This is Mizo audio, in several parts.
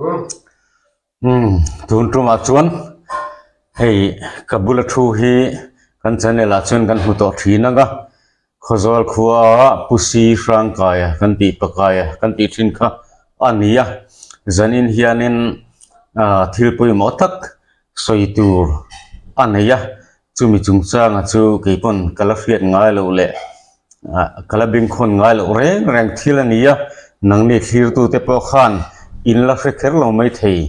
Umm tun tumah chuan hei ka bula thu hi kan channel ah chuan kan hmu tawh thin ang a Khawzawl khua Pu Si Hrangkaia kan tih pakaia kan tih thin kha a ni a zanin hianin ah thil pawimawh tak sawi tur a nei a chumi chungchanga chu keipawn ka la hriat ngai loh leh ah ka la bengkhawn ngai loh reng reng thil a ni a nangni thlirtute pawh khan in la hre kher lo maithei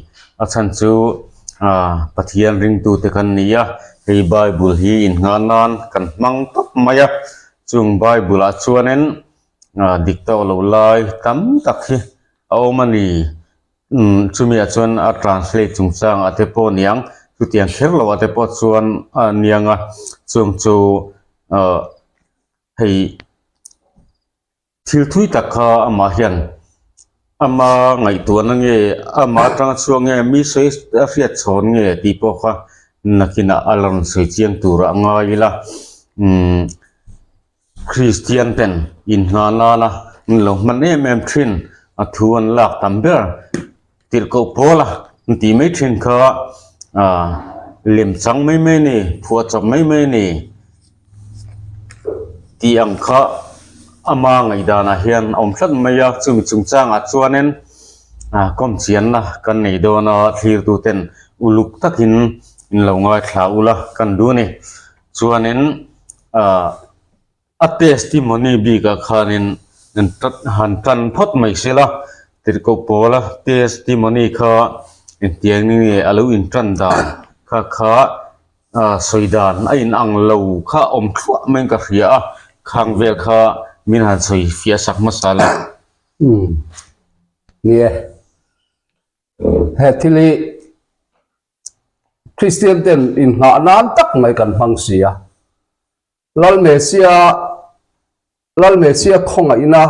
a chhan chu ah Pathian ringtute kan ni a hei bible hi inngah nan kan hmang tawp mai a chung bible ah chuanin ah dik tawk loh lai tam tak hi a awm a ni. Umm chumi ah chuan a translate chungchang ah te pawh niang chutiang kher lo ah te pawh chuan a niang a chung chu ahh hei thil thui tak kha amah hian ama ngaihtuahna nge ama atanga chhuak nge mi sawi a hriat chhawn nge tih pawh kha nakinah a la rawn sawi chiang tur a ngai ila umm. Kristian ten inhna nana an lo hman em em thin a thu an lak tam ber tirhkoh pawl a an tih mai thin kha ah lem chang mai mai a ni phuah chawp mai mai a ni tih ang kha ama ngaihdanah hian a awm tlat mai a chumi chungchangah chuanin ah kawmchianna kan nei dawn a thlirtu ten uluk takin in lo ngaithla ula kan duh a ni chuanin ah a testimony bikah khanin han tan phawt mai se la tirhkoh pawla testimony kha engtiang nge a lo intan dan kha kha ah sawi dan a in ang lo kha awm thluah maiin ka hria a khang vel kha min han sawi fiah sak hmasa la. Umm ni e he thil hi Kristian ten inngah nan tak mai kan hmang si a. Lal Messia Lal Messia khawngaihna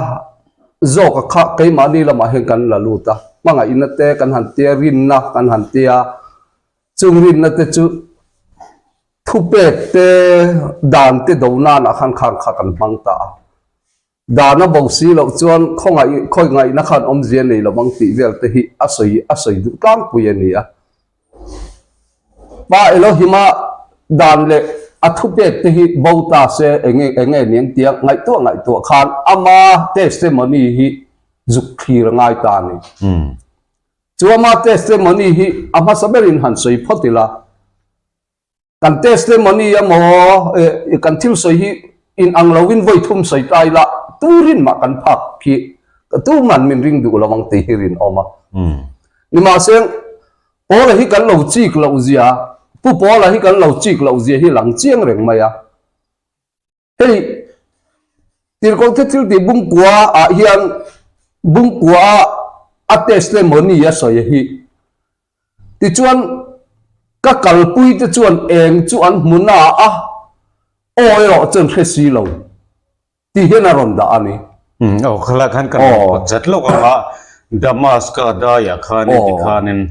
zawka kha keimahni lamah hian kan la lut a. Hmangaihna te kan han tia, rinna kan han tia. Chung rinna te chu thupek te dan te do nanah khan khang kha kan hmang ta a. Dan a bo si loh chuan khawngaih khawngaihna khan awmzia nei lo ang tih vel te hi a sawi a sawi duh tlangpui a ni a. Pa Elohima dan leh a thupek te hi bo ta se enge enge niang tia ngaihtuah ngaihtuah khan ama testimony hi zuk thlir a ngai ta a ni. Chu ama testimony hi a hmasa berin han sawi phawt ila. Kan testimony emaw eh kan thil sawi hi in ang lovin vawi thum sawi ta ila tu rin mah kan phak khi tu man min ring duh lo ang tih hi rinawm a. Nimahse Paula hi kan lo chik loh zia Pu Paula hi kan lo chik loh zia hi lang chiang reng mai a. Hei Tirhkoh te thil tih bungkua ah hian bungkua ah a testimony a sawi hi. Tichuan ka kalpui te chuan eng chu an hmu na a, aw erawh chuan hre si lo tih hian a rawn dah a ni. Umm aw khalai khan kan rawn pawt zet lawk ang a, Damaska daiah khanin tikhanin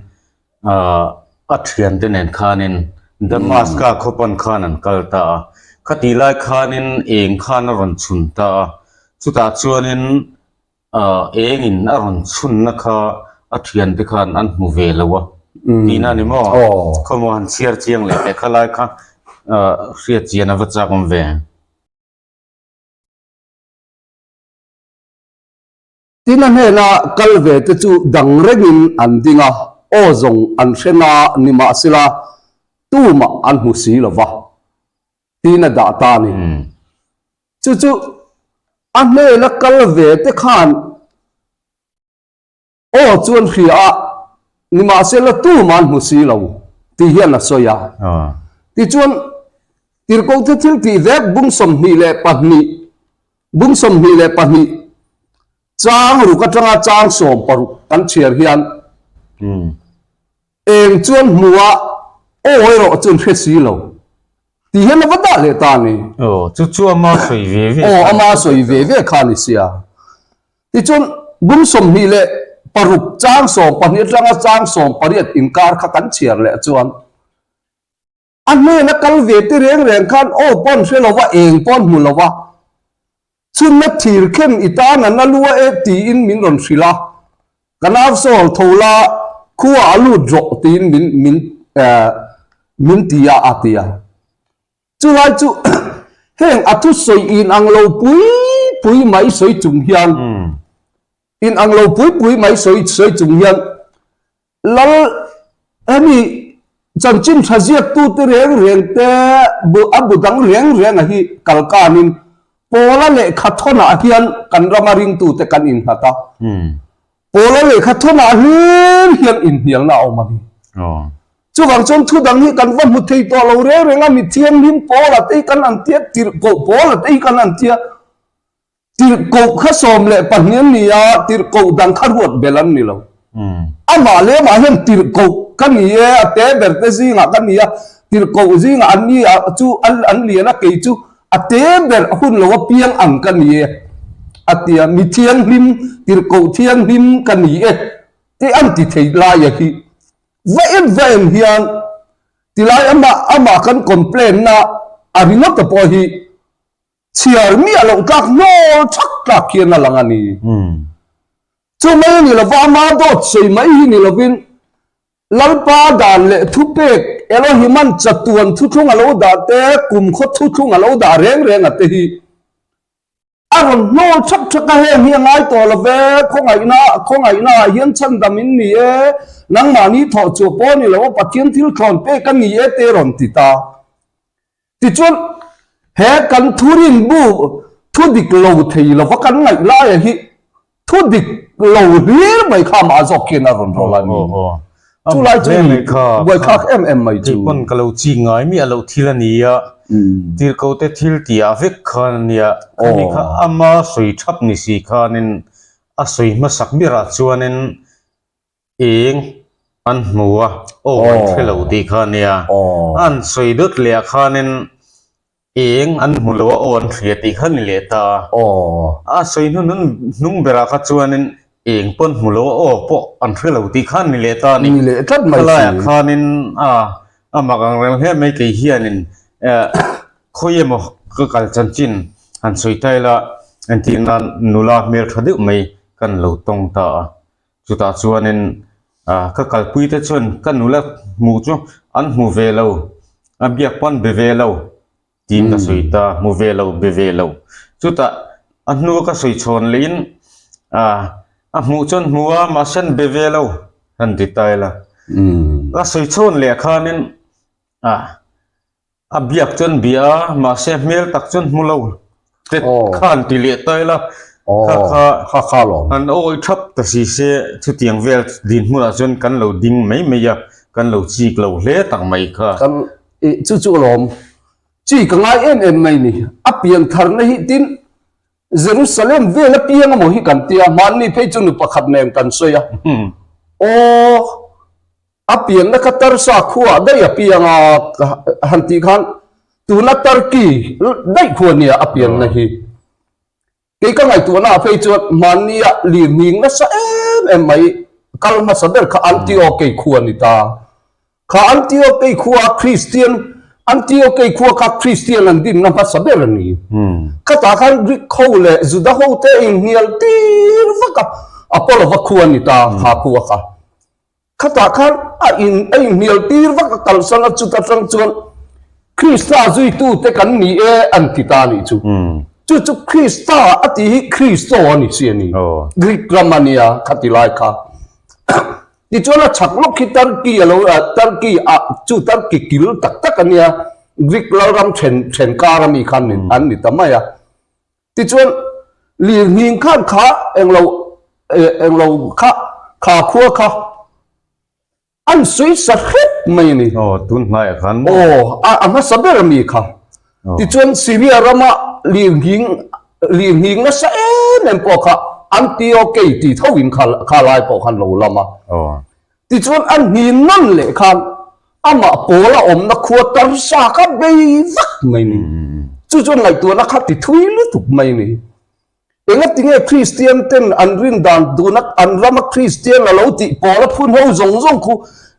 A thiante nen khanin Damaska khawpan khan an kal ta a, khatih lai khanin eng khan a rawn chhun ta a, chutah chuanin engin a rawn chhunna kha a thiante khan an hmu ve lo a tihna a ni maw? Khawmaw han chhiar chiang leh teh khalai kha hriat chian a va chak awm ve. Tin a hnena kal ve te chu dang rengin an ding a, aw zawng an hre na nimahsela tumah an hmu si lo va, tiin a dah ta a ni. Chu chu a hnena kal ve te khan Aw chuan hria a, nimahsela tumah an hmu si lo, tih hian a sawi a. Tichuan, Tirhkohte thil tih vek bung 22, bung 22 chang ruk atanga chang 16 kan chhiar hian eng chuan hmu a, aw erawh chuan hre si lo, tih hian a va dah leh ta a ni. Aw, chu chu ama sawi ve ve kha. Aw, ama sawi ve ve kha a ni sia. Tichuan, bung 26 chang 12 atanga chang 18 inkar kha kan chhiar leh chuan a hnena kal ve te reng reng khan aw pawn hre lo va, eng pawn hmu lo va, chhunna thir khen i tan an a lua e tiin min rawn hrilh a, ka nau sawl tho la. Khua a lut rawh tiin min min min ti a a ti a. Chulai chu heng a thusawi in ang lo pui pui mai sawi chung hian in ang lo pui pui mai sawi sawi chung hian Lal hemi chanchin tha ziaktute reng reng te bu a bu dang reng reng a hi kal kanin Pawla lehkha thawnah hian kan rama ringtute kan innghat a. Pawla lehkha thawnah hlir hian inhnialna a awm a ni. Chuvang chuan thu dang hi kan va hmu thei tawh lo reng reng a, mi thianghlim Pawla te hi kan han tia, tirhkoh Pawla te hi kan han tia. Tirhkoh kha 12 an ni a, tirhkoh dang kha ruat belh an ni lo. Amah leh amah hian tirhkoh ka ni e, a te ber te zingah ka ni a, tirhkoh zingah an ni a chu an lian a, kei chu a te ber hun lo apiang ang ka ni e, a ti a, mi thianghlim, tirhkoh thianghlim ka ni e tih an ti thei laia hi va em va em hian tilai amah amah kan complain na a ringawt te pawh hi Chhiar miah loh tlak hnawl thak tlak hian a lang a ni. Chu mai a ni lova, ama dawt sawi mai hi ni lovin Lalpa dan leh thupek Elohiman chatuan thuthlung a lo dah te, kumkhaw thuthlung a lo dah reng reng a te hi a rawn hnawl thak thak a, heng hi a ngai tawh lo ve, khawngaihna khawngaihna ah hian chhandam in ni e, nangmahni thawh chhuah pawh a ni lo a, Pathian thil thlawn pek a ni e te rawn ti ta. Tichuan, he kan thurin bu thu dik lo thei lova kan ngaih laia hi thu dik lo hlir mai kha amah zawk khian a rawn rawlh a ni. Chu lai chu buaithlak em em mai chu. Kei pawn ka lo chik ngai miah loh thil a ni a, tirhkote thil tihah vek khan a nia, khami kha ama sawi thap ni si khanin a sawi hmasak berah chuanin Eng an hmu a, aw an hre lo tih kha a nia. An sawi dawt leh ah khanin eng an hmu lo a, aw an hria tih kha a ni leh ta a. A sawi hnu hnung berah kha chuanin eng pawh an hmu lo a, aw pawh an hre lo tih kha a ni leh ta a ni. Khalaiah khanin a a mak ang reng hle mai kei hianin khawi emaw ka kal chanchin han sawi ta ila entir nan nula hmeltha deuh mai kan lo tawng ta a. Chutah chuanin ka kalpuite chuan ka nula hmuh chu an hmu ve lo, a biak pawh an be ve lo tiin ka sawi ta, hmu ve lo, be ve lo. Chutah a hnua ka sawi chhawn lehin a hmuh chuan hmu a, mahse an be ve lo han ti ta ila. Ka sawi chhawn leh khanin A biak chuan bia a, mahse hmel tak chuan hmu lo. Tet khan ti leh ta ila, kha kha kha kha lawm. An awi thap ta si se, chutiang vel din hmunah chuan kan lo ding mai mai a, kan lo chik lo hle tak mai kha. Kan i chu chu lawm. Chi ka ngai em em mai ni. A pian tharna hi tin Jerusalem vel apiang emaw hi kan tia, hmanni phei chu nu pakhat nen kan sawi a. Aw. A pianna kha Tarsa khuaah daih a piang a, han tih khan tuna Turkey daih khu a nia a pianna hi. Kei ka ngaihtuahna ah phei chuan hmannia lir hning nasa em em mai kal hmasa ber kha Antiokei khu a ni ta. Kha Antiokei khua Kristian Antiokei khua kha Kristian an dinna hmasa ber a ni. Khatah khan Greek ho leh Juda ho te inhnial tir vak a, Apollo-va khua a ni ta kha khua kha. Khatah khan a in a inhnial tir vak a kalsan a chut atang chuan Krista zuitute kan ni e an ti ta a nih chu. Chu chu Krista a tih hi Kristo a ni si a ni. Greek ram a nia khati lai kha. Tichuan a chhak lawk khi Turkey a lo Turkey a chu Turkey kil tak tak a nia Greek lalram then then kar ami khan an ni ta mai a. Tichuan, lirnghing khan kha englo englo kha kha khua kha an sawi sa hrep mai a ni. Aw, tun hnaiah khan maw? Aw, a a hmasa ber a mi kha. Tichuan, Syria rama lirnghing lirnghing nasa em em pawh kha Antiokei tih tho in kha kha lai pawh khan lo lam a. Aw. Tichuan a hnin nawn leh khan amah pawl a awmna khua tarsa kha bei vak mai ni. Chu chuan ngaihtuahna kha ti thui lutuk mai ni. Engatinge Kristian ten an rin dan duna an rama Kristian a lo tih pawl a phun ho zawng zawng khu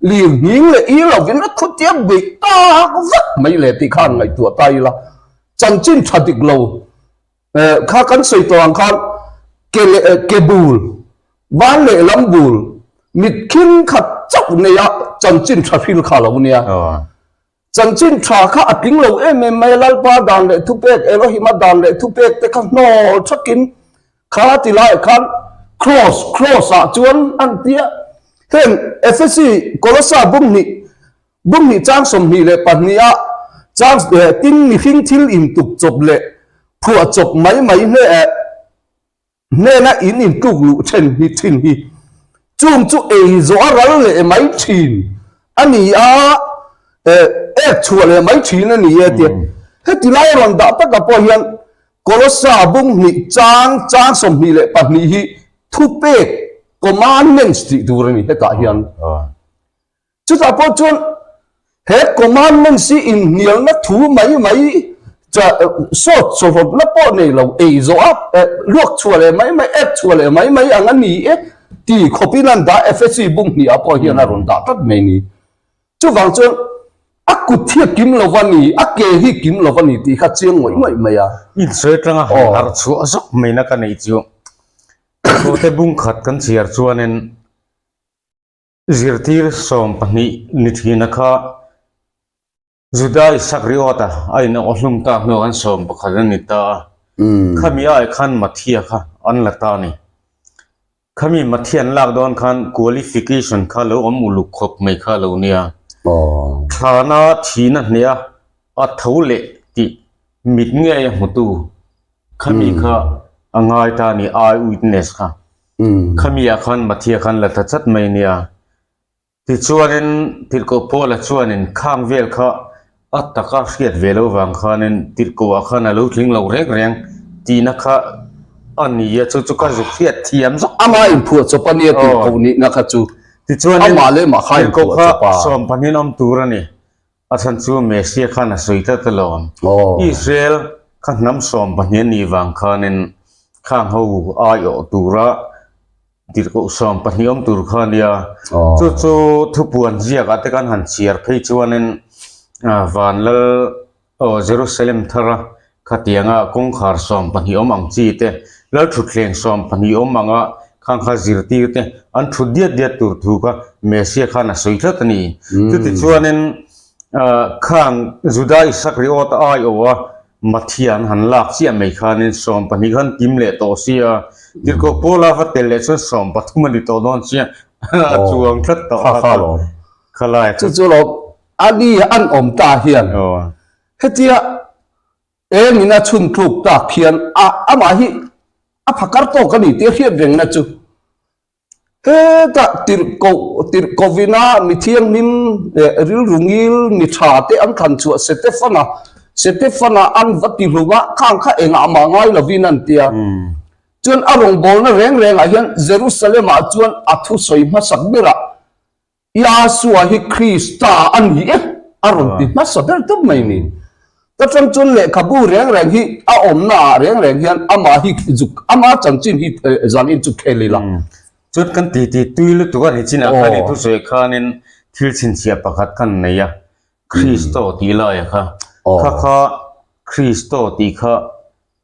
lir hning leh i lovin a khutia beih tak vak mai le tih khan ngaihtuah ta ila chanchin tha dik lo Kha kan sawi tawh ang khan ke leh ke bul, van lehlam bul. Mit khing khat chauh neia chanchin tha hril kha lo nia. Chanchin tha kha a tling lo em em mai a, Lalpa dan leh thupek, Elohima dan leh thupek te kha hnawl thakin kha ti laiah khan Cross, Cross ah chuan an ti a. Heng Ephesi, Kolosa bumhnih, bumhnih chang 22 ah chang tin mihring thil intuk chawp leh phuah chawp mai mai hle eh. Hnena in intluk luh then hi thin hi chung chu ei zawh a ral leh mai thin a ni a, ek chhuah leh mai thin a ni e tia. Heti lai a rawn dah takah pawh hian Kolosa bung hnih chang chang 22 hi thupek, commandments, tih tur a ni hetah hian. Chutah pawh chuan he commandments hi inhnialna thu mai mai sawt chawhrawtna pawh nei lo, ei zawh a, luak chhuah leh mai mai, ek chhuah leh mai mai ang a ni e ti khawpin an dah Efesi bung hnih ah pawh hian a rawn dah tlat mai ni. Chuvang chuan a kut hi a kim lo va ni, a ke hi kim lo va ni tih kha chiang ngawih ngawih mai a. Insawi atanga han harh chhuah zawk maina ka neih chu Thute bung khat kan chhiar chuanin Zirtir 12 ni thina kha Juda Isakriawta a inawh hlum ta hnuah khan 11 a ni ta a. Khami ai khan Mathia kha an la ta a ni. Khami Mathia an lak dawn khan qualification kha lo awm uluk khawp mai kha lo nia. Thlana thihna hneh a a tho leh tih mit ngei a hmutu Khami kha a ngai ta a ni, eye witness kha. Khami ah khan Mathia khan la ta chat mai nia. Tichuanin Tirhkoh Paula chuanin khang vel kha a taka hriat ve lo vang khanin Tirhkoh ah khan a lo tling lo reng reng tihna kha a ni a, chu chu ka zuk hriat thiam zawk. Ama inphuah chawp a nia Tirhkoh nihna kha chu. Tichuanin Tirhkoh kha sawmpahnihin awm tur a ni. A chhan chu Messia khan a sawi tlat alawm. Israel kha hnam 12 a nih vang khanin khang ho aiawh tura tirhkoh 12 awm tur kha a nia. Chu chu thupuan ziakah te kan han chhiar phei chuanin van lal aw Jerusalem thara Khatianga kawngkhar 12 awm ang chi te, lal thutthleng 12 awm anga khang kha zirtir te an thut diat diat tur thu kha Messia khan a sawi tlat a ni. Chutichuanin khang Juda Isakriawt aiawha Mathia an han lak chiah mai khanin 12 khan kim leh tawh sia, Tirhkoh Paula va tel leh chuan 13 a ni tawh dawn sia, a chuang tlat tawh a khalai kha. Chu chu lo a ni an awm ta hian Hetia engin a chhun tluk tak hian a amah hi a phakar tawk a ni tih a hriat rengna chu hetah tirhkoh tirhkovina mi thianghlim leh rilru ngil mi tha te an thlan chhuah Setefana Setefana an va ti hlum a, khang kha engah mah ngai lovin an tia. Chuan a rawngbawlna reng rengah hian Jerusalem-ah chuan a thusawi hmasak berah Yahshua hi Krista a ni e, a rawn ti hmasa ber tawp mai ni. Ta tang chuan lehkhabu reng reng hi a awmna ah reng reng hian amah hi zuk, ama chanchin hi zanin chu khel ila. Chuan kan ti ti tui lutuk a ni chinah khan i thusawi khanin thil chhinchhiah pakhat khan nei a, Kristo tih laia kha, kha kha Kristo tih kha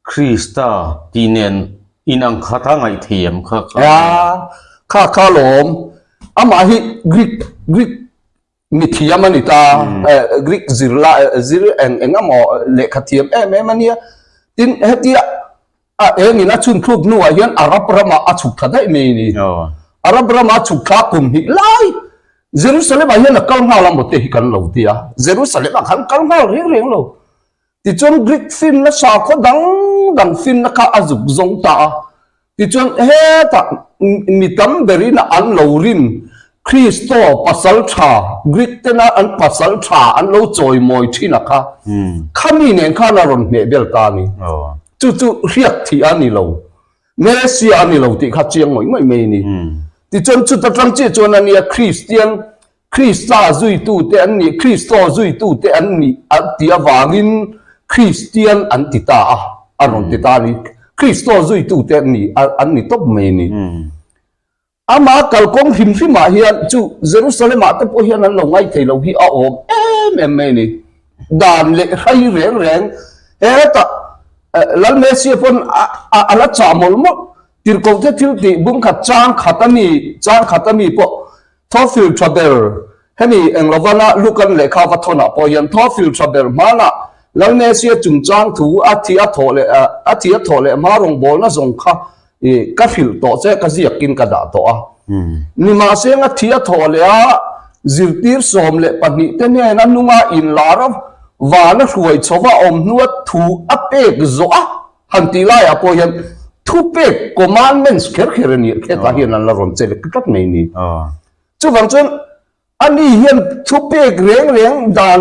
Krista tih nen in ang khat a ngaih thei em kha kha? A, kha kha lawm. Amah hi Greek, Greek mi thiam a ni ta. Greek zir la, zir eng eng emaw lehkha thiam em em a nia. Tin, hetia a engin a chhun thluk hnuah hian Arab ramah a chhuk thla daih mai a ni. Arab rama a chhuk thla kum hnih lai Jerusalem ah hian a kal nghal a maw te hi kan lo ti a. Jerusalem ah khan kal nghal reng reng lo. Tichuan Greek finna sakhaw dang dang finna kha a zuk zawng ta a. Tichuan hetah mi tam berin an lo rin Kristo pasal tha, Greek tena an pasal tha an lo chawimawi thin a kha, khami nen khan a rawn hmeh bel ta a ni. Chu chu hriat thih a ni lo. Messia a ni lo tih kha chiang ngawih ngawih mai a ni. Tichuan chuta tang chiah chuan a nia Kristian Krista zuitute an nih, Kristo zuitute an nih an tih avangin Kristian an ti ta a, a rawn ti ta a ni. Kristo zuitute an nih, an ni tawp mai a ni. Ama kalkawng hrim hrimah hian chu Jerusalem-ah te pawh hian an lo ngai thei lo hi a awm em em mai a ni. Dan leh hrai reng reng hetah Lal Messia pawn a la chah mawlh mawlh. Tirhkohte thil tih bung khat chang khat a mi, chang khat a mi pawh. Thawfil tha ber, Hemi Englovana Lukan lehkha va thawnah pawh hian thawfil tha ber hmanah Lalnesia chungchang thu a thi a thawh leh a thi a thawh leh hma rawngbawlna zawng kha ka hrilh tawh che ka ziakin ka dah tawh a. Nimahseng a thi a thawh leh a zirtir 12 te hnena nunga inlar a vana hruai chhova awm hnua thu a pek zawh a. Han tih laiah pawh hian thupek, commandments, kher kher a ni a, hetah hian an la rawn che lek tlat mai ni. Chuvang chuan ani hian thupek reng reng dan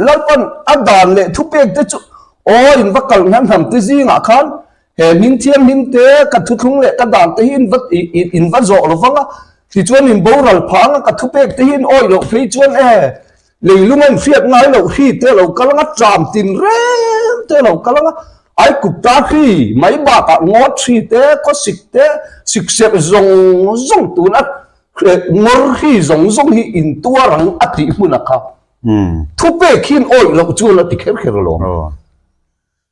Lalpan a dan leh thupek te chu aw in va kalh hnan hnam te zingah khan he hming thianghlim te ka thuthlung leh ka dan te hi in va in va zawh lo vang a, tichuan in boral phah ang a ka thupek te hi in awih loh phei chuan e Leilung a inhriat ngai loh hri te a lo kal anga, ṭam tin reng te a lo kal anga, Aikupta hri mai bakah ngawt hri te, khawsik te, sikserh zawng zawng tuna ngawr hri zawng zawng hi intuar ang a tih hmun a kha. Thupek hian awih loh chuan a ti kher kher alawm.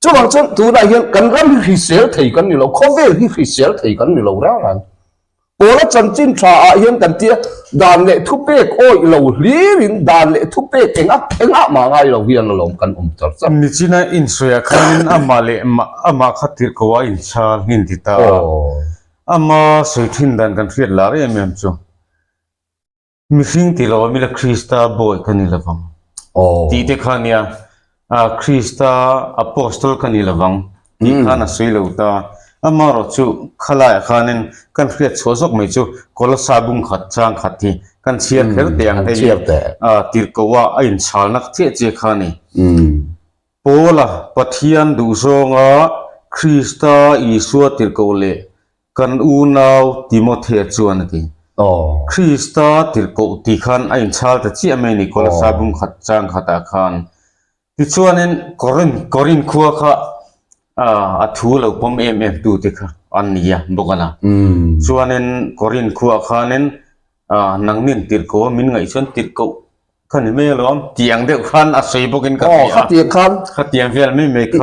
Chuvang chuan tunah hian kan ram hi hrisel thei kan ni lo, khawvel hi hrisel thei kan ni lo rang rang. Pawla chanchin tha ah hian kan tia dan leh thupek awih lo hlirin dan leh thupek engah engah mah ngai lo hian alawm kan awm char char. Nichina insawiah khanin amah leh amah kha tirhkoh a inchhal nghin ti ta a, ama sawi thin dan kan hriat lar em em chu. Mihring ti lo amila Krista bawi ka ni lovang tih te kha nia, Krista apostle ka ni lovang tih khan a sawi lo ta. Amaherawh chu khalaiah khanin kan hriat chhuah zawk mai chu Kolossa bung khat chang khat hi kan chhiar kher teh ang hei tirhkoh a a inchhalna chiah chiah kha a ni. Paula Pathian duhzawnga Krista Isua tirhkoh leh Kan unau Timothea chuan a ti. Krista tirhkoh tih khan a inchhal ta chiah mai a ni Kolosai bung khat chang khatah khan. Tichuanin Korinth Korinth khua kha a thu lo pawm em em tu te kha an ni a bawk a na. Chuanin Korinth khuaah khanin nangnin tirhkoh a min ngaih chuan tirhkoh Ka ni mai alawm, tiang deuh khan a sawi bawkin ka hria a. Khatiang khan. Khatiang vel mai mai kha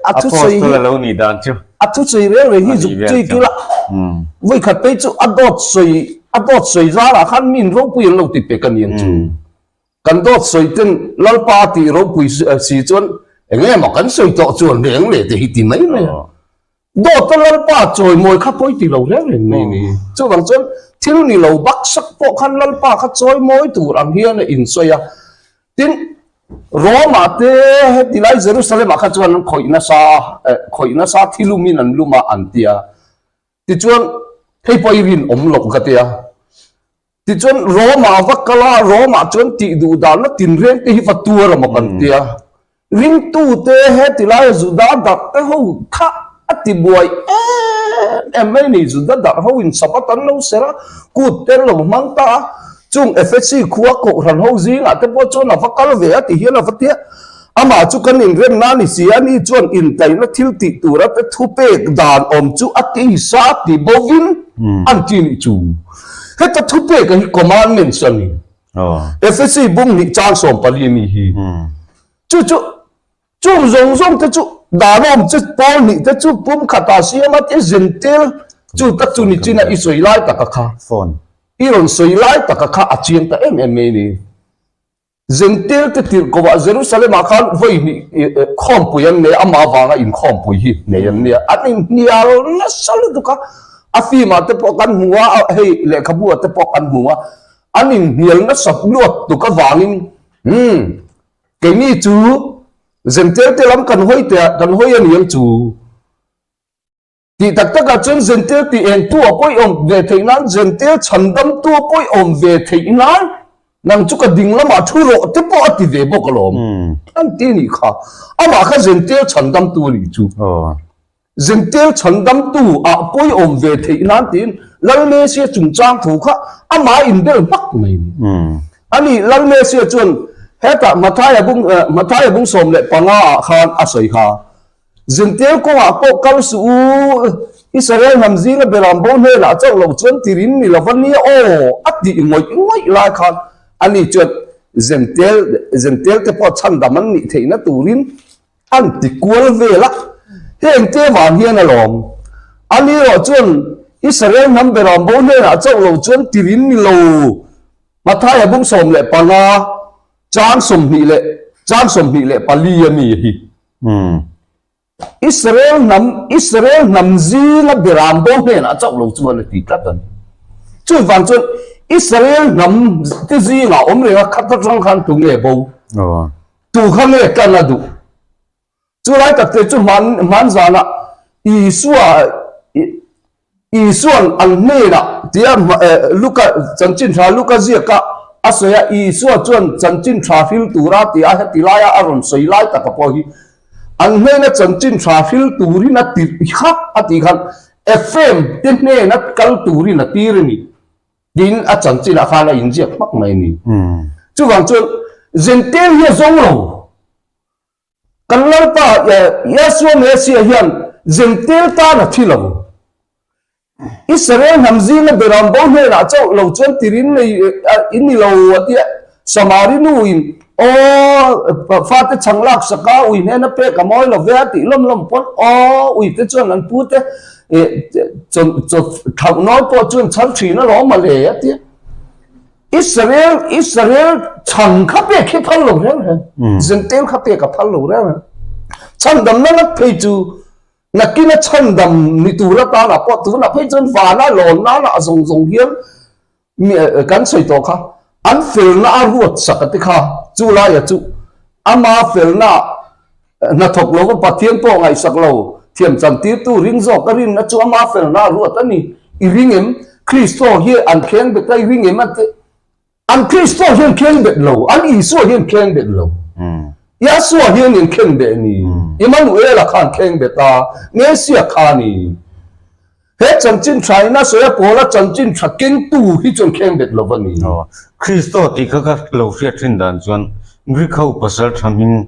Apostle a lo nih dan chu. A thusawi reng reng hi zuk chui kil a. Vawikhat phei chu a dawt sawi a dawt sawi zarah khan min ropui an lo ti pek a ni ang chu. Kan dawt sawi ten Lalpa a tih ropui si chuan eng emaw kan sawi tawh chuan reng leh te hi ti mai mai a. Dawta Lalpa chawimawi kha pawi ti lo reng reng mai ni. Chuvang chuan thil ni lo baksak pawh khan Lalpa kha chawimawi tur ang hian a insawi a. Tin, Rome-ah te heti lai Jerusalem-ah kha chuan an khawih nasa a, khawih nasa thilumin an lum a an ti a. Tichuan, hei pawh i rinawm loh ka ti a. Tichuan Rome-ah a va kal a, Rome-ah chuan tih duh danna tinreng te hi va tuar a maw kan ti a. Ringtute heti laia Juda darh te ho kha a ti buai em em mai a ni. Juda darh ho in Sabbath an lo serh a, kut te an lo hmang ta a. Chung Efesi khua kohhran ho zingah te pawh chuan a va kal ve a ti hian a va ti a. Amah chu kan inremna a ni si a, ni chuan intaihna thil tih tura te thupek dan awm chu a tisa ti bovin an ti nih chu. Heta thupek hi commandments a ni. Efesi bung hnih chang 14 mi hi. Chu chu chung zawng zawng te chu dan awm che pawl hnih te chu pum khatah siam a ti zentel chu tak chu ni chin a i sawi lai taka kha. I rawn sawi lai taka kha a chiang ta em em mai ni. Zentel te tirhkohah Jerusalem-ah khan vawi hnih khawmpui an nei a, amah avanga inkhawmpui hi nei an nia. An inhnial nasa lutuk a, a film-ah te pawh kan hmu a, hei lehkhabu-ah te pawh kan hmu a, an inhnial nasa luat tuk avangin umm keini chu Zentel te lam kan hawi teh kan hawi a ni ang chu. Tih tak takah chuan Zentel tih engtu a pawiawm ve theih nan, Zentel chhandamtu a pawiawm ve theih nan, nang chu ka ding lamah thu rawh te pawh a ti ve bawk alawm. An ti a nih kha. Amah kha Zentel chhandamtu a nih chu. Zentel chhandamtu ah pawiawm ve theih nan tiin Lalmesia chungchang thu kha amah inbel hmak mai a ni. Ani Lalmesia chuan hetah Mathaia bung Mathaia bung 15 ah khan a sawi kha. Zintir kawngah pawh kal suh u, Israel hnam zinga beram bo hnenah chauh lo chuan tirin ni lova nia aw, a tih ngawih ngawih lai khan ani chuan Zentel Zentel te pawh chhandam an nih theihna turin an ti kual vel a, heng te vang hian alawm. Ani erawh chuan Israel hnam beram bo hnenah chauh lo chuan tirin ni lo. Mathaia bung 15 chang 20 leh chang 24 a mi hi. Israel hnam Israel hnam zinga beram bo hnenah chauh lo chuan a ti tlat a ni. Chuvang chuan Israel hnam te zingah awm reng a khat atang khan tu nge bo? Tu kha nge tlan a duh? Chu lai tak te chu hman hman zanah Isua Isuan an hnenah tia Luka chanchin tha Luka ziaka a sawi a, Isua chuan chanchin tha hril tura ti a, heti laia a rawn sawi lai taka pawh hi an hnena chanchin tha hril turin a tirh kha a tih khan Ephraim te hnena kal turin a tir a ni tiin a chanchinah khan a inziak hmak mai a ni. Chuvang chuan Zentail hi a zo lo. Kan Lalpa Yeshua Messiah hian Jentail tan a thi lo. Israel hnam zinga beram bo hnenah chauh lo chuan tirin nei in ni lo a ti a. Samari nuin aw fate chhang lak sak a ui hnena pek a mawi lo ve a tih lawm lawm pawn aw ui te chuan an pu te chaw thlauh nawi pawh chuan chhar thin alawm mawle a ti a. Israel Israel chhan kha pek hi phal lo reng reng Jentail kha pek a phal lo reng reng chhandamna ngat phei chu nakina chhandam ni tur atana pawh tunah phei chuan vana lawn nana a zawng zawng hian kan sawi tawh kha an felna a ruat sak a ti kha chu laia chu ama felna hnathawk lo va Pathian pawh ngaihsak lo thiam chantirtu ring zawk a rinna chu ama felna a ruat a ni. I ring em? Kristo hi an kheng bet a, i ring em? An ti. An Kristo hian kheng bet lo, an Isua hian kheng bet lo. Yahshua hian in khen beh ni. Immanuela khan kheng bet a, Mesia kha ni. He chanchin tha in a sawi a pawl a chanchin tha kengtu hi chuan kheng bet lo va ni. Aw, Kristo tih kha ka lo hriat thin dan chuan Greek ho pasal tha hming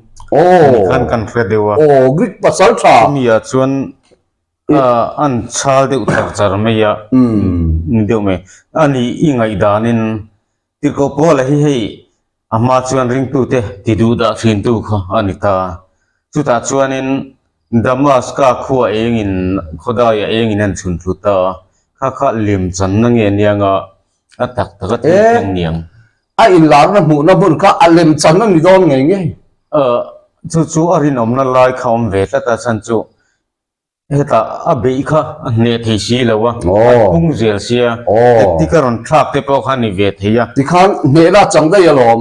ni khan kan hre deuh a. Aw, Greek pasal tha. Chumi ah chuan an chhal deuh char char mai a, ni deuh mai. Ani i ngaihdanin Tirhkoh Paula hi hei a hma chuan ringtute ti duh dah thintu kha a ni ta. Chutah chuanin Damaska khua engin khawdaia engin an chhun thlu ta a, kha kha lem channa nge anianga a tak tak a thil thleng niang. A inlarna hmuhna hmun kha a lem chan a ni dawn ngei ngei. Chu chu a rinawmna lai kha awm ve tlat a chhan chu Hetah a beih kha a hneh thei si lo a, a phung zel sia, tactic a rawn thlak te pawh kha a ni ve thei a. Tikhan hnehna a chang daih alawm.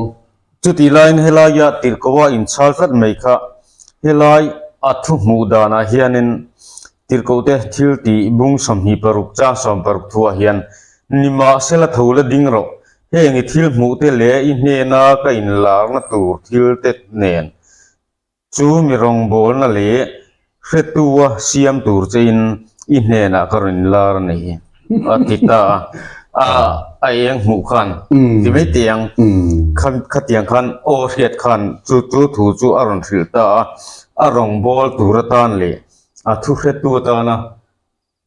Chutih laiin helaia tirhkoh a inchhal tlat mai kha helai a thu hmuh danah hianin tirhkohte thil tih bung 26 chang 60 thuah hian nimahsela tho la ding rawh, heng i thil hmuh te leh i hnena ka inlarna tur thil te nen Chu mi rawngbawlna leh hretua siam tur chein i hnenah ka rawn inlar a ni, a ti ta a. A a eng hmuh khan ti mai teh ang, khatiang khan aw hriat khan chu chu thu chu a rawn hrilh ta a, a rawngbâwl tur atan leh a thu hretu atana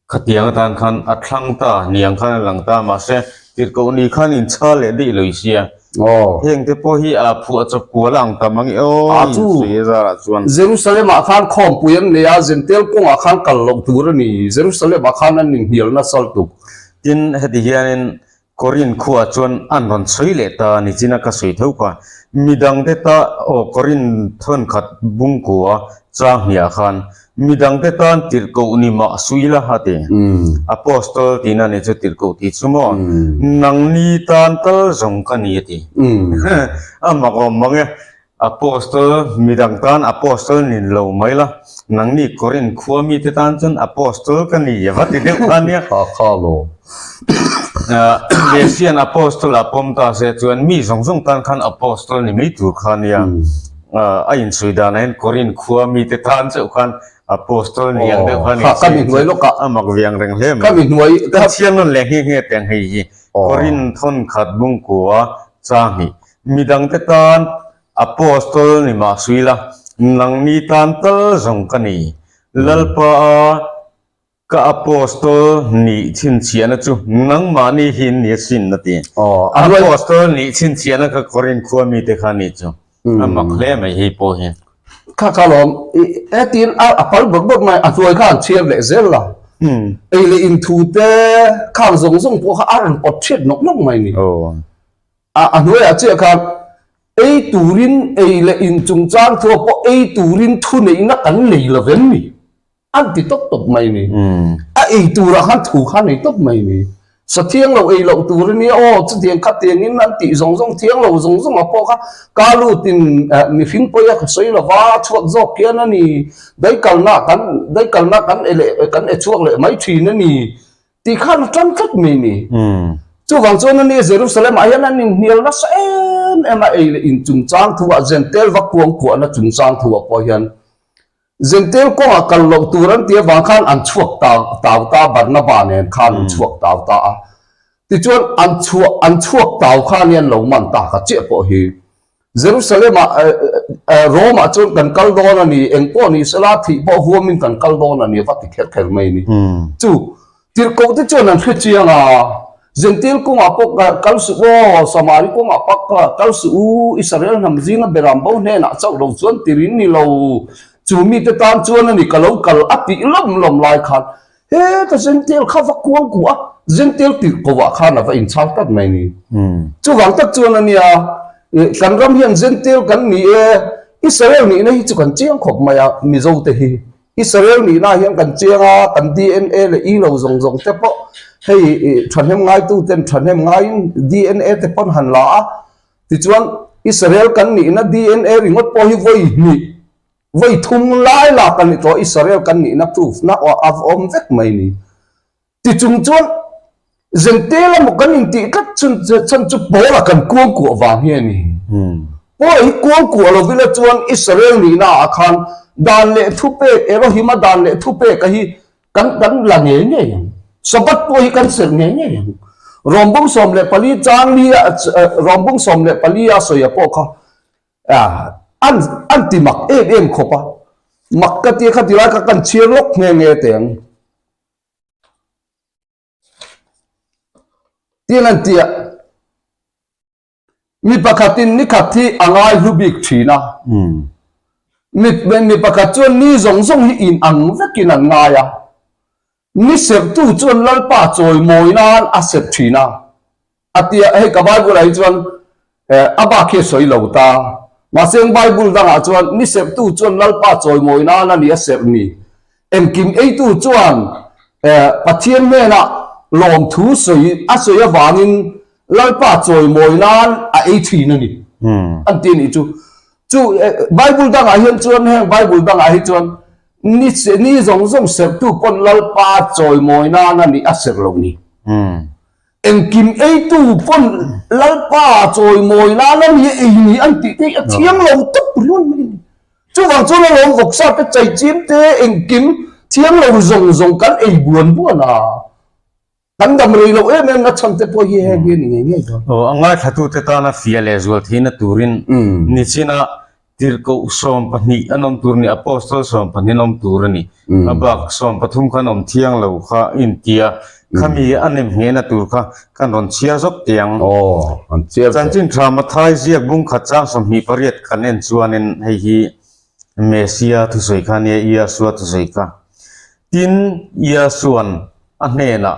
Khatiang atan khan a thlang ta, niang khan a lang ta, mahse tirhkoh ni khan inchhal leh daih lo i sia. Heng te pawh hi a phuah chawp kual a ang tam ang i aw, A chu insawi a zarah chuan. Jerusalem ah khan khawmpui an nei a, Jentail kawngah khan kal loh tur a ni, Jerusalem ah khan an inhnial nasa lutuk. Tin, heti hianin Korin khuaah chuan an rawn sawi leh ta a ni chin a ka sawi tho kha. Midangte ta aw Korin thawnkhat bungkua chang hniah khan midangte tan tirhkoh ni mah sui la a ti. Apostol tihna ni chu tirhkoh tih chu maw nangni tan tal zawng ka ni a ti. A mak awm mang e. Apostol, midang tan Apostol ni lo mai la, nangni Korinth khua mite tan chuan Apostol ka ni va ti deuh kha nia. Kha kha lo. Messian Apostol a pawm ta se chuan mi zawng zawng tan khan Apostol ni mai tur kha nia. A insawi danah hian Korinth khua mite tan chauh khan Apostol ni ang deuh kha ni se. Ka mi hnuai lawk a. A mak ve ang reng hle mai. Ka mi hnuai. Ka chhiar nawn leh nghe nghe teng hei hi. Korinth thawnkhat bungkua chang hnih. Midangte tan Apostol ni mah sui la, nangni tan tal zawng ka ni. Lalpa a ka Apostol nih chhinchhiahna chu nangmahni hi ni asin a ti. Apostol nih chhinchhiahna kha Korinth khua mite kha nih chu a mak hle mai hei pawh hi. Kha kha lawm, hetin a pal bawrh bawrh mai, a hnuai kha an chhiar leh zel la. Ei leh inthu te khang zawng zawng pawh kha a rawn pawt chhiat nawk nawk mai ni. A hnuaiah chiah khan ei turin ei leh in chungchang thu ah pawh ei turin thuneihna kan nei lo vem ni? An ti tawp tawp mai ni. A ei turah khan thu kha nei tawp mai ni. Sa thiang lo ei loh tur a nia aw, chutiang kha tiangin an tih zawng zawng thiang lo zawng zawng ah pawh kha ka lutin mihring pawia ka sawi lo va, chhuak zawk khian a ni. Daikalna kan daikalna kan e leh kan e chhuak leh mai thin a ni. Tih khan a tan tlat mai ni. Chuvang chuan ani Jerusalem ah hian an inhnial nasa em em a, ei leh in chungchang thu ah Jentail va kuangkuahna chungchang thu ah pawh hian Jentail kawngah kal loh tur an tih avang khan an chhuak ta tau ta Barnaba nen khan an chhuak tau ta a. Tichuan an chhuah an chhuak tau khan hian lo man ta ka chiah pawh hi Jerusalem-ah Rome-ah chuan kan kal dawn a ni, eng pawh ni sela thih pawh huamin kan kal dawn a ni, a va ti kher kher mai a ni. Chu tirhkoh te chuan an hre chiang a, Zentil kawngah pawh kal suh aw, Samari kawngah pawh kal suh u, Israel hnam zinga beram bo hnenah chauh lo chuan tirin ni lo, chu mite tan chuan a ni ka lo kal a tih lawm lawm lai khan He ka Zentel kha va kuang kuah a, Zentel tirh ko ah khan a va inchhal tlat mai ni. Chuvang tak chuan a nia, kan ram hian Zentel kan ni e, Israel nihna hi chu kan chiang khawp mai a, Mizo te hi. Israel nihna ah hian kan chiang a, kan DNA leh i lo zawng zawng te pawh hei thahnem ngaitu ten thahnem ngaiin DNA te pawn han la a, tichuan Israel kan nihna DNA ringawt pawh hi vawi hnih Vawi thum lai lak a ni tawh, Israel kan nihna proof na a awm vek mai ni. Tichung chuan Zentel emaw kan intih tlat chhan chu Paula kan kuangkuah vang hi a ni. Paula hi kuangkuah lovila chuan Israel nihna ah khan dan leh thupek, Elohim-a dan leh thupek a hi kan kan la ngei ngei ang. Sabbath pawh hi kan serh ngei ngei ang. Rawmbung 14 chang li a, Rawmbung 14 a sawi a pawh kha An an ti mak em em khawp a, mak ka tia kha tilai kha kan chhiar lawk nghe nghe teh ang. Tin an ti a, mi pakhatin ni khat hi a ngai hlu bik thin a, mi mi pakhat chuan ni zawng zawng hi in ang vekin an ngai a, ni serhtu chuan Lalpa chawimawi nan a serh thin a. A ti a, hei ka Bible ah hi chuan a bak hi a sawi lo ta. Mahse eng Bible dangah chuan ni serhtu chuan Lalpa chawimawi nan a ni a serh ni. Engkim eitu chuan Pathian hnenah lawmthu sawi a sawi avangin Lalpa chawimawi nan a ei thin a ni an ti a nih chu. Chu Bible dangah hian chuan heng Bible dangah hi chuan ni ni zawng zawng serhtu pawn Lalpa chawimawi nan a ni a serh lo ni. Engkim eitu pawn Lalpa chawimawi nan a ni ei ni an tih te hi a thiang lo tawp ringawt mai a ni. Chuvang chuan alawm vawksa te chaichim te engkim thiang lo zawng zawng kan ei buan buan a, kan dam rei loh em em na chhan te pawh hi heng hi a ni ngei ngei dawn. Aw, a ngaithlatute tana fiah leh zual theihna turin nichina Tirhkoh 12 an awm tur a ni, Apostle 12 an awm tur a ni. A bak 13 khan awm thiang lo kha intia khami a nem nghehna tur kha kan rawn chhiar zawk teh ang. Chanchin tha Mathai ziak bung khat chang 28 kan en chuanin hei hi Messia thusawi kha a nia, Iasua thusawi kha. Tin, Iasuan a hnenah,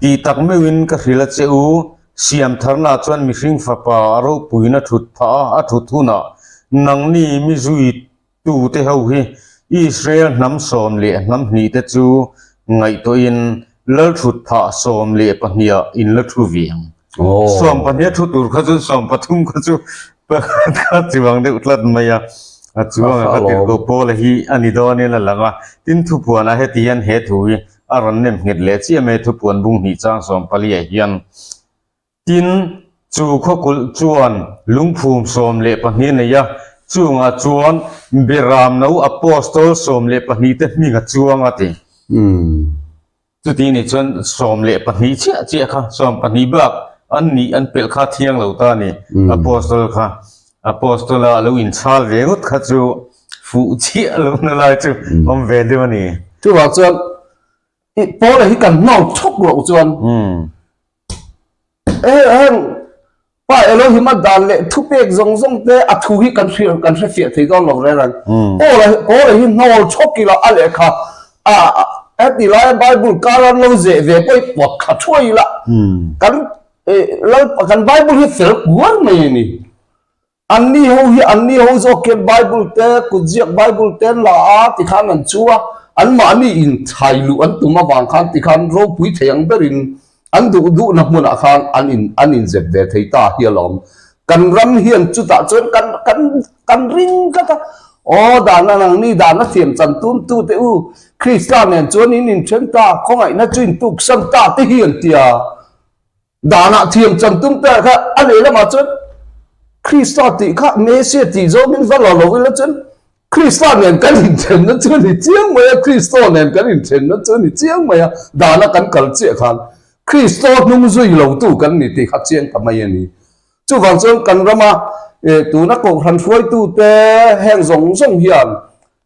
Tih tak meuhin ka hrilh a che u, Siamtharna chuan mihring fapa a ropuina thut phah a, a thut hunah nangni mi zuitute ho hi Israel hnam 12 te chu ngaihtuahin lal thut phah 12 ah in la thu ve ang. 12 a thu tur kha chuan 13 kha chu pakhat kha chuang deuh tlat mai a, a chuang a kha tirhkoh Paula hi a ni dawnin a lang a. Tin, thupuanah heti hian he thu hi A rawn nem nghet leh chiah mai thupuan bung hnih chang 14 ah hian tin chu khawkulh chuan lungphum 12 a nei a, chungah chuan Beramno Apostol 12 te hming a chuang a ti. Chuti nih chuan 12 chiah chiah kha 12 bak an nih an pelh kha thiang lo ta a ni Apostol kha. Apostol a lo inchhal ve ngawt kha chu fuh chiah lo na lai chu awm ve deuh a ni. Chuvang chuan i Paula hi kan hnawl chhawk loh chuan heng Pa Elohim a dan leh thupek zawng zawng te a thu hi kan hria kan hre fiah thei dawn lo reng reng. Paula Paula hi hnawl chhawk ila a lehkha a heti laia Bible kar an lo zeh ve pawh hi pawt thla thuai ila kan. Lalpa kan Bible hi fel kuar mai a ni. Anni ho hi anni ho zawk hian Bible te kutziak Bible te an la a tikhan an chu a, anmahni inthai luh an tum avang khan tikhan ropui thei ang berin an duh duhna hmunah khan an in an inzep ve thei ta hi alawm. Kan ram hian chutah chuan kan kan kan ring tlat a, aw dan a nangni dan a thiam chan tum tu te u Krista nen chuan in inthen ta, khawngaihna chu intuksan ta te hi an ti a. Danah thiam chan tum te kha a lehlamah chuan Krista tih kha Mesia tih zawngin va la lo ila chuan Krista nen kan inthenna chu a ni chiang mai a, Kristo nen kan inthenna chu a ni chiang mai a, dana kan kal chiah khan Kristo hnung zui lotu kan ni tih kha chiang ta mai a ni. Chuvang chuan kan rama tuna kohhran hruaitute heng zawng zawng hian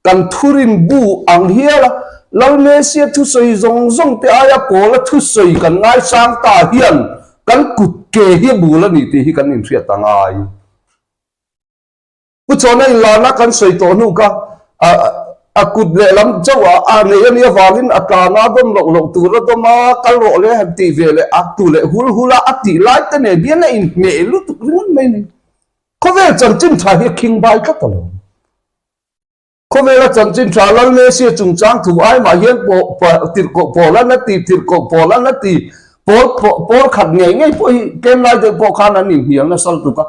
Kan thurin bu ang hial a, Lalmesia thusawi zawng zawng te aia Pawla thusawi kan ngaisang ta hian kan kut ke hi a bul a ni tih hi kan inhriat a ngai. Pu Chawna inlarna kan sawi tawh hnu kha a kut lehlam chauh ah a nei a nih avangin a tlana dawm loh loh tur a dawm a, kal rawh le han tih ve leh a tu leh hul hul a a tih lai te nen hian a inhmeh lutuk ringawt mai a ni. Khawvel chanchin tha hi a khing bai tlat a lo. Khawvela chanchin tha Lalmesia chungchang thu ai mah hian tirhkoh pawl an a ti, tirhkoh pawl an a ti, pawl pawl khat ngei ngei pawh hi tlem lai deuh pawh khan an inhnial nasa lutuk a.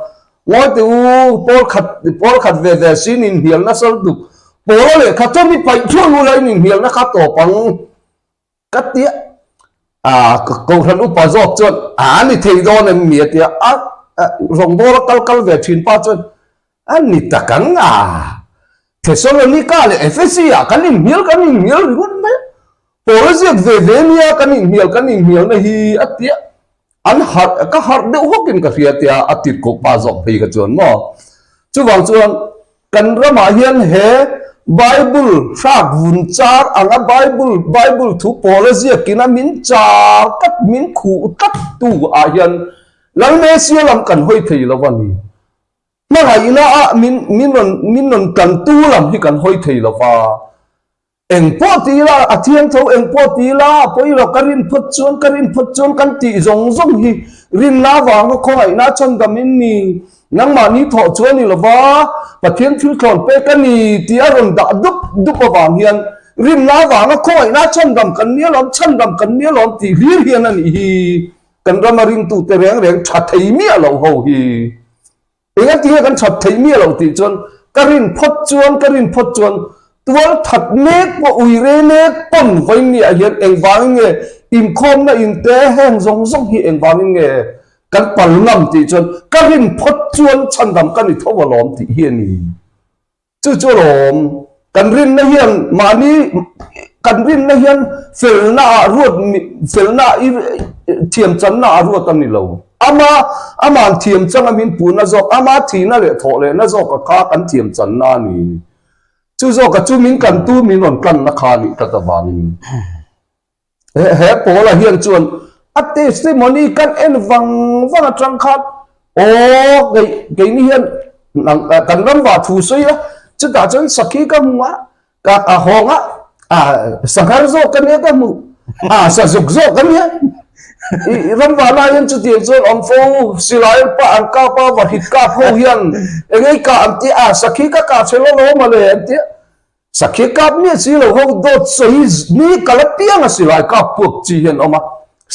Ngawi teh u, pawl khat pawl khat ve ve siin inhnial nasa lutuk. Pawla lehkha chuan mi paih thuai ula in inhnialna kha tawp ang. Ka tia a kohhran upa zawk chuan a ni thei dawn em mi a tia a rawngbawla kal kal ve thin pa chuan a ni tak ang a Thessalonica leh Ephesi ah kan inhnial kan inhnial ringawt mai Paula ziak ve ve nia kan inhnial kan inhnialna hi a tia an harh ka harh deuh hawkin ka hria tia a tirhkoh pa zawk phei kha chuan maw chuvang chuan kan ramah hian he Bible hrak vun char anga Bible Bible thu pawl a ziakin a min char tlat min khuh tlat tu ah hian Lalmesia lam kan hawi thei lo a ni hmangaihna ah min min rawn min rawn tantu lam hi kan hawi thei lo va. Eng pawh ti ila a thiang tho, eng pawh ti ila a pawi lo, ka rin phawt chuan, ka rin phawt chuan kan tih zawng zawng hi rinna avanga khawngaihna chhandam in ni, nangmahni thawh chu a ni lo va, Pathian thil thlawn pek a ni tih a rawn dah dup dup avang hian rinna avanga khawngaihna chhandam kan ni alawm, chhandam kan ni alawm tih hlir hian a nih hi kan rama ringtute reng reng tha thei miah lo ho hi. Engati nge kan that theih miah loh tih chuan ka rin phawt chuan ka rin phawt chuan tual that mek pawh ui re mek pawn vawinia hian engvangin nge inkhawmna inte heng zawng zawng hi engvangin nge kan pal ngam tih chuan ka rin phawt chuan chhandam ka ni tho alawm tih hi a ni. Chu chu alawm, kan rinna hian mahni kan rinna hian felna ah ruat felna i thiam channa ah ruat a ni lo. Ama ama'n thiam changa min puhna zawk, ama thihna leh thawh lehna zawka kha kan thiam channa a ni. Chu zawka chu min kantu min rawn tlanna kha a nih tlat avangin. He he Paula hian chuan a testimony kan en vang vang atang khan aw kei keini hian kan ram vah thu sawi a chutah chuan sakhi ka hmu a ka a hawng a a sanghar zawk ka nia ka hmu a sazuk zawk ka nia i ram vah lai hian chutiang chuan awm fo silai an pah an kap a vahrit kap ho hian engei kah an tia a sakhi ka kah chhe lo lo mawle an tia Sakhi kap miah si lo ho dawt sawi mi kal apiang a silai kap puak chi hian awm a,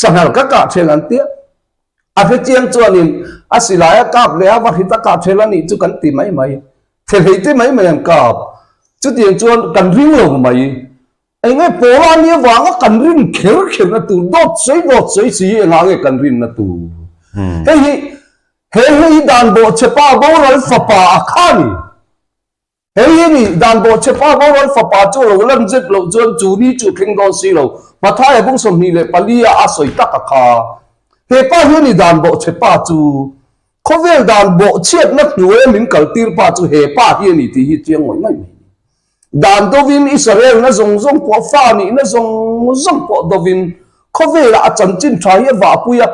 sanghal ka kah ṭhel an tia. A hrechiang chuanin a silai a kap leh a va hrit a kah ṭhel a nih chu kan ti mai mai. Thelhei te mai mai an kap. Chutiang chuan kan ring lo mai. Eng nge Paula ni avanga kan rin kher kher na tur dawt sawi dawt sawi si hi engah nge kan rin na tur. Hei hi he hei hi dan bawhchhe pa boral fapa a kha a ni. Hei hi ni, dan bawhchhe pa boral fapa chu lo lan zet loh chuan chu ni chu thleng dawn si lo, Mathaia bung 24 ah a sawi tak a kha. He pa hi a ni dan bawhchhe pa chu. Khawvel dan bawhchhiatna hnuaia min kaltir pa chu he pa hi a ni tih hi chiang ngawih ngawih mai ni. Dan dovin Israel na zawng zawng pawh fa nihna zawng zawng pawh dovin khawvelah a chanchin tha hi a vahpui a,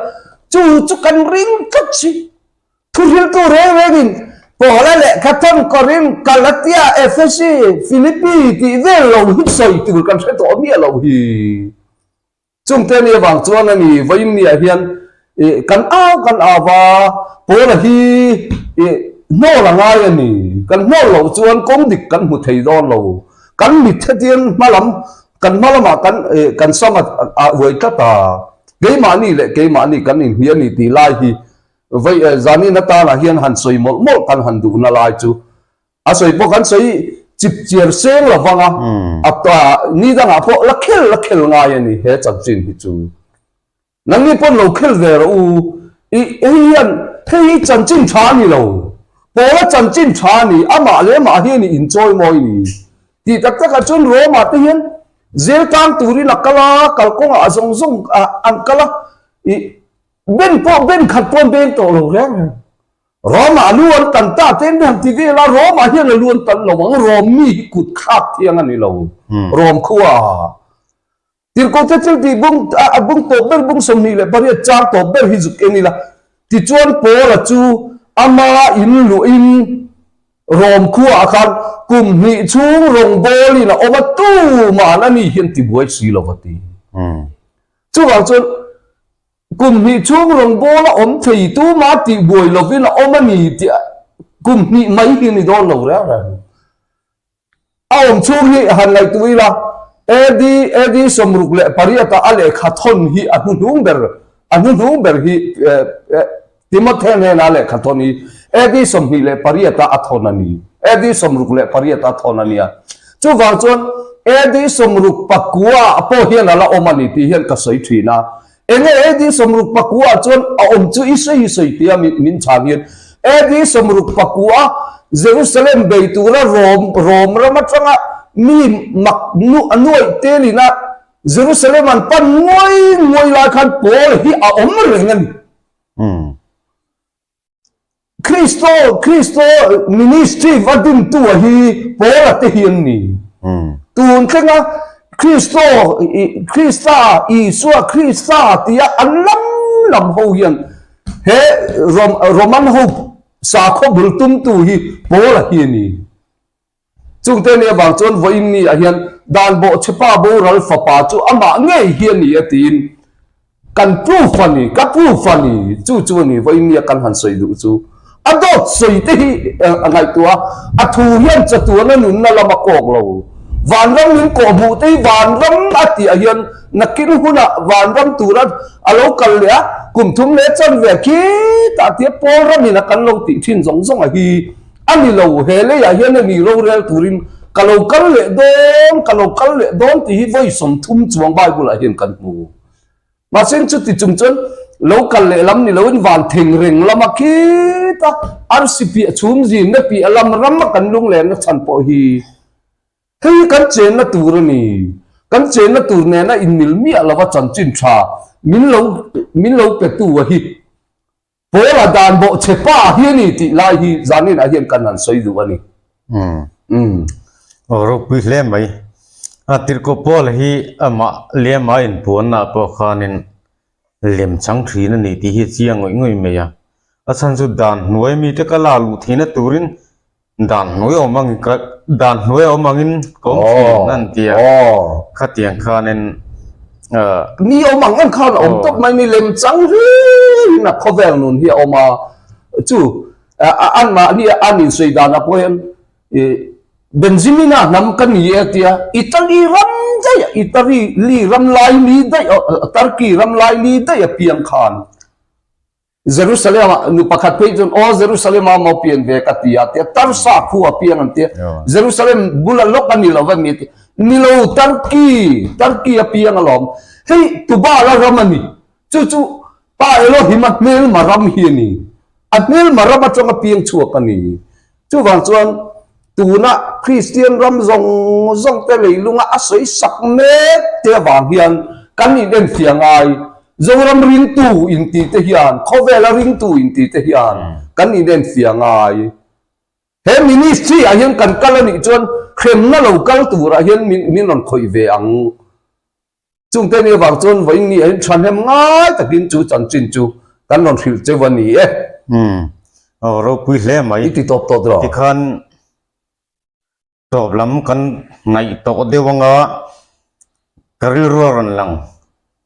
chu chu kan ring tlat si. Thuhriltu reng rengin Paula lehkha thawn Korin, Galatia, Efesi, Philippi tih vel lo hi sawi tur kan hre tawh miah lo hi. Chungte ni avang chuan a ni, vawiin niah hian. I kan au kan au va, Paula hi i hnawl a ngai a ni. Kan hnawl loh chuan kawng dik kan hmu thei dawn lo. Kan mit hetiang hma lam, kan hma lamah kan kan sam a uai tlat a. Keimahni leh keimahni kan inhmi a ni tih lai hi vawi zanin atanah hian han sawi mawlh mawlh kan han duhna lai chu A sawi pawh kan sawi chip chiar seng lo vang a, a ni dangah pawh la khel la khel ngai a ni he chanchin hi chu. Nangni pawn lo khel ve rawh u, i hei hian hei hi chanchin tha a ni lo, Paula chanchin tha a ni, amah leh amah hian i inchawi mawi ni. Tih tak takah chuan Rome-ah te hian zel tang turin a kal a, kalkawngah a zawng zawng an kal a, i ben pawh ben khat pawh an beng tawh lo reng reng. Rome ah a lu an tan ta te an han ti vel a, Rome ah hian a lu an tan lo ang, Rome mi hi kut thlak thiang a ni lo, Rome khua ah. Tirhkoh te thil tih bung a bung tawp ber bung 28 chang tawp ber hi zuk en ila, tichuan Paula chu ama in luhin Rome khua ah khan kum hnih chhung rawngbawlin a awm a, tuman a ni hian tibuai si lo va ti. Chuvang chuan Kum hnih chhung rawngbâwl a awm thei tuma tih buai lovin a awm a ni tih kum hnih mai hi ni dawn lo reng reng. A awm chhung hi han ngaihtuah ila, AD AD 68 ah a lehkha thawn hi a hnuhnung ber a hnuhnung ber hi Timothy hnena a lehkha thawn hi AD 28 ah a thawn a ni. AD 68 ah a thawn a nia. Chuvang chuan AD 69 ah pawh hian a la awm a ni tih hian ka sawi thin a. Enge AD 69 ah chuan a awm chu i sawi i sawi tia min chhan hian AD 69 Jerusalem bei tura Rom Rom ram atanga mi mak nu nuaih telin a Jerusalem an pan nguai nguai lai khan Paul hi a awm reng a ni. Kristo, Kristo ministry va dintua hi Paula te hi an ni. Tun thlenga Kristo, Krista, Isua Krista tia an lam lam ho hian he Roman ho sakhaw bul tumtu hi Paula hi a ni. Chungte ni avang chuan vawiin ni ah hian dan bawhchhepa boral fapa chu amah ngei hi a ni a tiin kan proof a ni, ka proof a ni, chu chu a ni vawiin ni a kan han sawi duh chu. A dawt sawi te hi a ngaihtuah a, a thu hian chatuana nunna lam a kawk lo. Vanram min kawhhmuh te hi vanram a tih ah hian nakin hunah vanram tura a lo kal leh a, kum thum leh chanve khitah tia pawl ramin a kan lo tih thin zawng zawng a hi. A ni lo, he leiah hian hemi rorel turin ka lo kal leh dawn, ka lo kal leh dawn tih hi vawi 30 chuang Bible-ah hian kan hmu. Mahse chuti chung chuan lo kal leh lam ni loin van theng reng lama khita arsi piah chhum zinna piah lam rama kan lunglenna chhan pawh hi hei hi kan chenna tur a ni. Kan chenna tur nena inmil miah lova chanchin tha min lo min lo petu a hi. Paula dan bawh che pa hi a ni tih lai hi zaninah hian kan han sawi duh a ni. Umm. Aw ropui hle mai. A tirhkoh Paula hi amah lema inpuanna pawh khanin lem chang thin a ni tih hi a chiang ngawih ngawih mai a. A chhan chu dan hnuai mite ka la luh theihna turin Dan hnuai awm angin ka dan hnuai awm angin ka awm thin an ti a khatiang khanin mi awm ang ang khan a awm tawp mai ni lem chang hlirin a khawvel nun hi a awm a chu an mahni an insawi danah pawh hian Benjamina hnam ka ni e tia Italy ram daih Italy ram laili daih Turkey ram laili daih a piang khan Jerusalem ah nu pakhat phei chuan aw Jerusalem ah maw pian ve ka ti a tia Tarsa khu a piang an tia Jerusalem bula lawk a ni lo va mi a ti ni lo Turkey Turkey a piang alawm hei Tubal a ram a ni chu chu Pa Elohim a hmelma ram hi a ni a hmelma ram atanga piang chhuak a ni Chuvang chuan tuna Kristian ram zawng zawng te leilunga a sawi sak mek te avang hian kan inenfiah ngai. Zoram ringtu inti te hian, khawvela ringtu inti te hian kan inenfiah ngai. He ministry ah hian kan kal a nih chuan hremna lo kal turah hian min rawn khawih ve ang. Chungte ni avang chuan vawiin ni ah hian thahnem ngai takin chu chanchin chu kan rawn hrilh cheu a ni e. Umm. Aw ropui hle mai. I ti tawp tawh tawh. Tikhan tawp lam kan ngaih tawh deuh anga ka rilru a rawn lang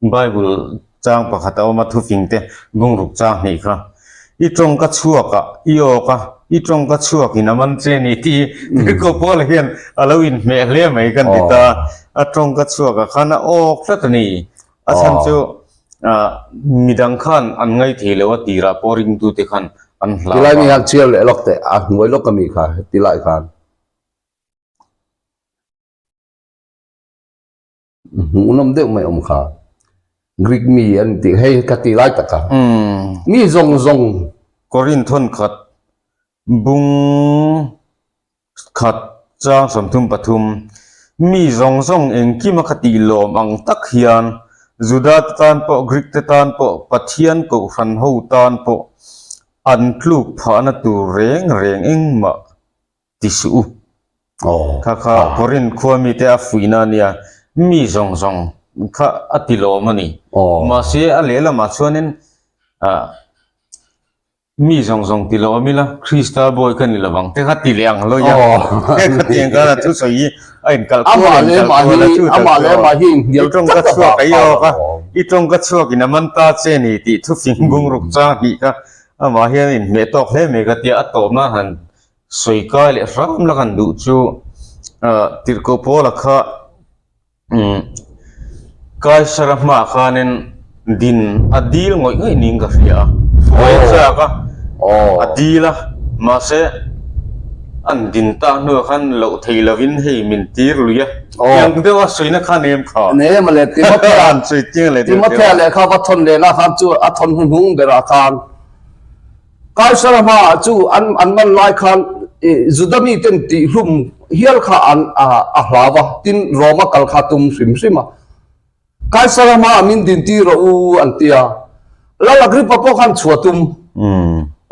Bible. Chang pakhat a awm a, thufing te bungruk chang hnih kha. I tawng ka chhuak a, i awk a, i tawng ka chhuak in a man che ni tih hi Tirhkoh Paula hian a lo inhmeh hle mai kan ti ta. A tawng ka chhuak ah khan a awk tlat a ni. A chhan chu midang khan an ngaithei lo a tirah pawh ringtute khan an hlau a. Tilai mi hian chhiar leh lawk teh, a hnuai lawk a mi kha tilai khan. Hmuhnawm deuh mai awm kha. Greek mi an tih hei ka ti lai tak a. Mi zawng zawng. Korinth thawnkhat bung khat chang 33 Mi zawng zawng engkima ka tih lawm ang tak hian Juda te tan pawh Greek te tan pawh Pathian kohhran ho tan pawh an tluk phahna tur reng reng engmah ti suh u. Kha kha Korinth khua mite a fuihna a nia, mi zawng zawng kha a ti lawm a ni. Mahse a lehlamah chuanin mi zawng zawng ti lawm ila Krista bawi kha ni lovang te kha ti leh ang lawi a. Khatiang khan a thusawi hi a inkalh kual a inkalh kual a chu tak chu i tawng ka chhuak a i awk a, i tawng ka chhuak in a man ta che ni tih thufing bungruk chang hnih kha amah hian a inhmeh tawk hle mai ka tia a tawpna han Sawi kai leh hram la kan duh chu Tirhkoh Paula kha Kaisara hmaah khanin din a dil ngawih ngawih niin ka hria a, hruai a chak a, a dil a, mahse an din tak hnuah khan loh thei lovin hei min tir lui a, tiang deuha sawina kha nem kha. Nem a le Timothea Timothea lehkha va thawn lehna khan chu a thawn hnuhnung berah khan Kaisara hmaah chu an an man lai khan Juda miten tihhlum hial kha an a hlau a, tin Roma kal kha tum hrim hrim a. Kaisara hmaah min dintir rawh u an ti a. Lal Agrippa pawh khan chhuah tum.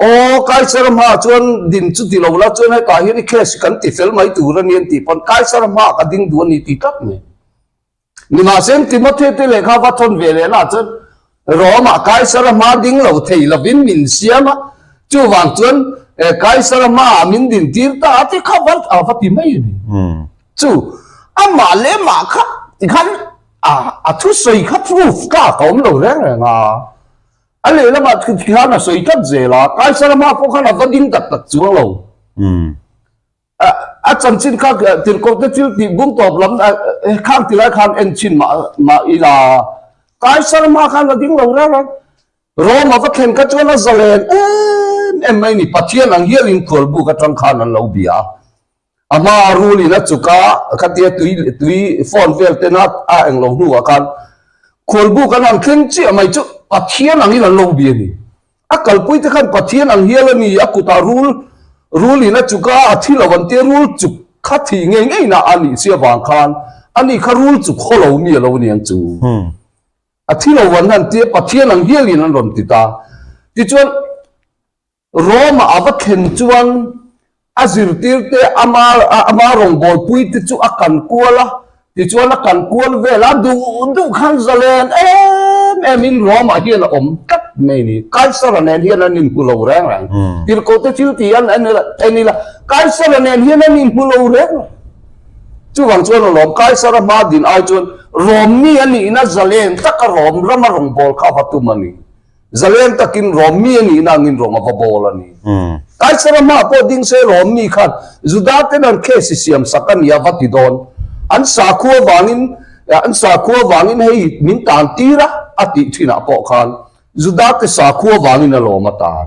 Aw Kaisara hmaah chuan din chu ti lo la chuan hetah hian i case kan ti fel mai tur a ni an tih pawn Kaisara hmaah ka ding duh a ni ti tlat mai. Nimahsela Timothy te lehkha va thawn ve leh lah chuan Rome-ah Kaisara hma ding lo thei lovin min siam a, chuvang chuan Kaisara hmaah min dintir ta a ti kha va a va ti mai a ni. Chu amah leh mah kha tikhan a thusawi kha proof tlak a awm lo reng reng a. A lehlamah tikhan a sawi tlat zel a, Kaisara hma pawh khan a va ding tak tak chuang lo. A chanchin kha tirhkoh te thil tih bung tawp lam khang ti lai khan en chhin mah mah ila Kaisar hma khan a ding lo reng reng. Rome a va thlen kha chuan a zalen em em mai ni Pathian ang hial in khualbuk atang khan an lo bia a. A hma a rul in a chuk a khatia tui tui phone vel ten a a englo hnuah khan khualbuk an han thleng chiah mai chu Pathian ang in an lo bia a ni. A kalpui te khan Pathian ang hial a ni, a kutah rul rul in a chuk a, a thi lo an tia rul chuk kha thih ngei ngei na a nih si avang khan a ni kha rul chuk haw lo mi a lo ni ang chu. A thi lo an han tia Pathian ang hial in an rawn ti ta. Tichuan Rome ah a va thlen chuan A zirtirte ama ama rawngbawlpuite chu a kan kual a, tichuan a kan kual vel a, duh duh khan zalen em em in Rome ah hian a awm tlat mai ni. Kaisara nen hian an inhmu lo reng reng. Tirhkohte thil tih an en ila en ila Kaisara nen hian an inhmu lo reng reng. Chuvang chuan a lawm Kaisara hma din ai chuan Rome mi a nihna zalen taka Rome rama rawngbâwl kha va tum a ni. Zalen takin Rom mi a nihna angin Rom a va bawl a ni. Kaisara hmaah pawh ding se Rom mi khan Juda ten an case i siam sak a ni a va ti dawn. An sakhua vangin an sakhua vangin hei min tan tir a a tih thinah pawh khan Juda te sakhua vangin a lawm a tan.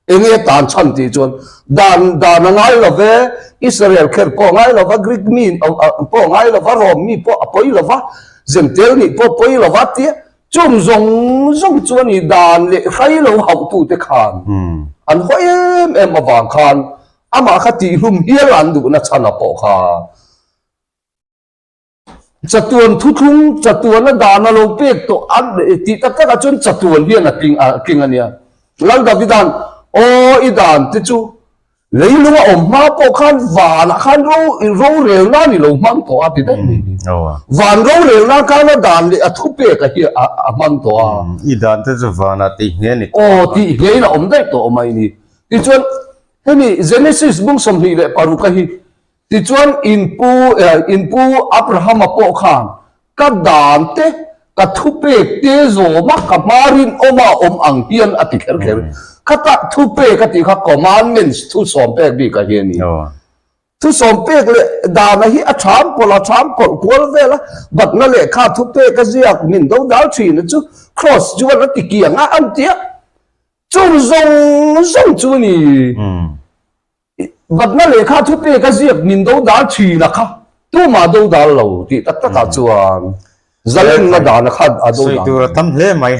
Enge a tan chhan tih chuan dan dan a ngai lo ve, Israel kher pawh a ngai lo va, Greek mi pawh a ngai lo va, Rom mi pawh a pawi lo va, Zentel nih pawh a pawi lo va tia Chung zawng zawng chu a ni dan leh hrai lo hauhtute khan an haw em em avang khan amah kha tihhlum hial an duhna chhana pawh kha chatuan thuthlung chatuana dan a lo pek tawh an tih tak takah chuan chatuan hian a tling a tling a nia. Lal Davida'n aw i dan te chu Leilung a awm hma pawh khan vanah khan ro rorel nan i lo hmang tawh a ti daih mai ni. Van rorel nan khan a dan leh a thupek a hi a hmang tawh a. I dan te chu vanah tih nghe ni tawh. Aw tih nghe in a awm daih tawh mai ni. Tichuan hemi Genesis bung 26 a hi tichuan in pu in pu Abrahama pawh khan ka dan te. Ka thupek te zawma ka hma rinawma awm ang hian a ti kher kher. Khata thupek a tih kha commandments thusawm pek bik a hi a ni. Thusawm pek leh dana hi a ṭham pawlh a ṭham pawlh kual vel a, batna lehkha thupek a ziak min do dal ṭhin a chu Kraws chuan a ti kiang a an ti a, chung zawng zawng chu a ni. Batna lehkha thupek a ziak min do dal ṭhin a kha tumah do dal lo tih tak takah chuan zalenna dana kha a do dal. Sawi tur a tam hle mai.